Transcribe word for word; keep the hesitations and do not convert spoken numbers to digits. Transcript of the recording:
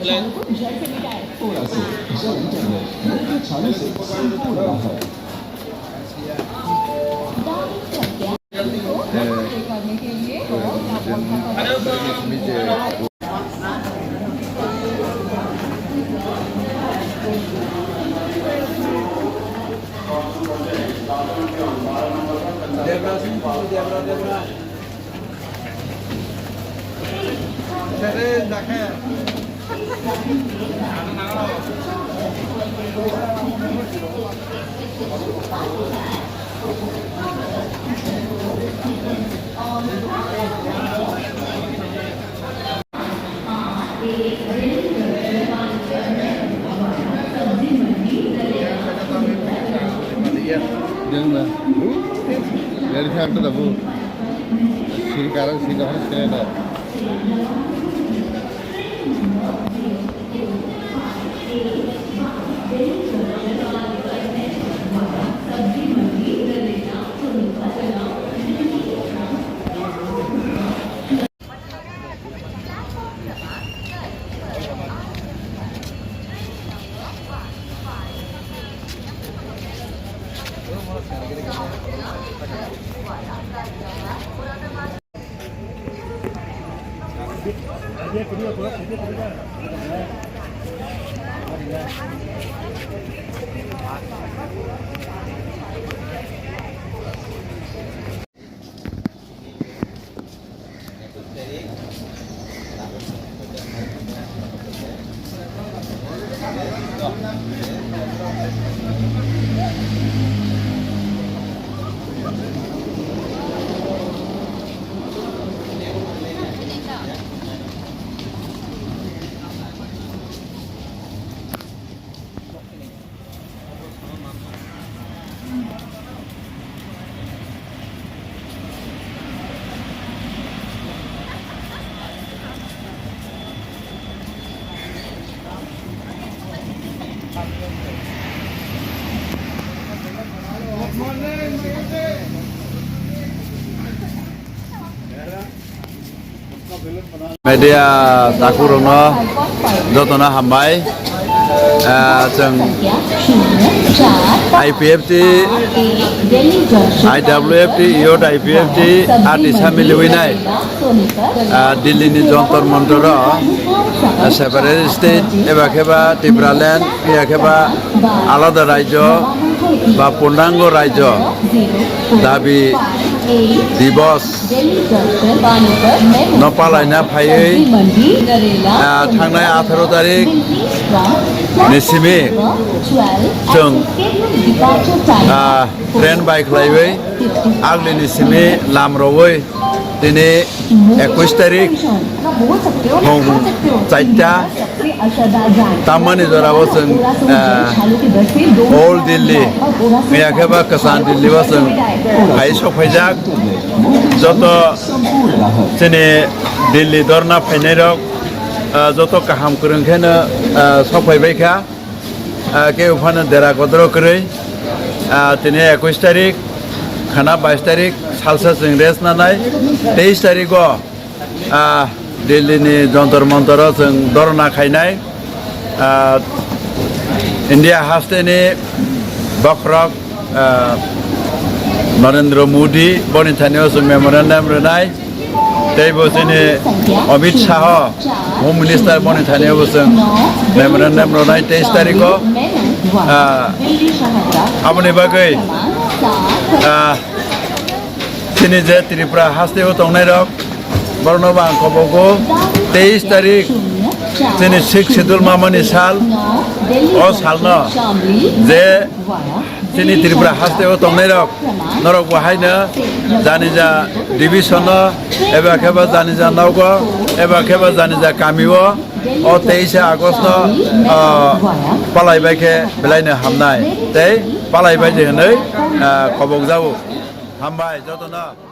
छालों को जड़ से मिटाएं। थोड़ा से जड़ इंटरनेट, मुंह के छालों से संपूर्ण राहत। Sini karang sini karang sini ada. Media takhurokno jotono hambai. Ah, chwng I P F T, I W F T, Youth I P F T, R T samiliwi nai. Ah, Delhi ni Jantar Mantar o, ah, separate state, eba khe ba Tipraland, eba khe ba alada rajyo, ba purnango rajyo dabi divos no palaina phaiwi, ah, thangnai atharo tarik ni simi chwng, ah, train bai khlaiwi agli ni simi lam rogwi tini ekush tarik hong chaita. Tamani jorao chwng, ah, Old Delhi, ya khe ba kwcham Delhi o chwng phai sok phaijak. Joto chini Delhi dorna phainairok, ah, joto kaham kwrwng kheno, ah, sok phai bai kha. Ah, kebo phano dera kodro kwrwi. Ah, tini ekush tarik, khana bais tarik, salsa chwng rest nanai. Teis tarik o, ah, Delhi ni Jantar Mantar o chwng dhorna khainai. Ah, India haste ni bokhorok, ah, Narendra Modi boni thani o chwng memorandum rwnai. Tei bo chini Amit Shah, Home Minister boni thani o bo chwng memorandum rwnai teis tarikh o. Ah, aboni bagwi, ah, chini je Tripura haste o tongnai rok, borokno bo ang kobogo teis tarikh chini Sixth Schedule mamani sal, o salno je chini Tripura haste o tongnai rok, norok bo haino janija division o, eba khe ba janija nogo, eba khe ba janija kami o, o teisa August no, ah, palai bai khe belai no hamnai tei palai bai di hinwi, ah, kobok jago. Hambai jotono.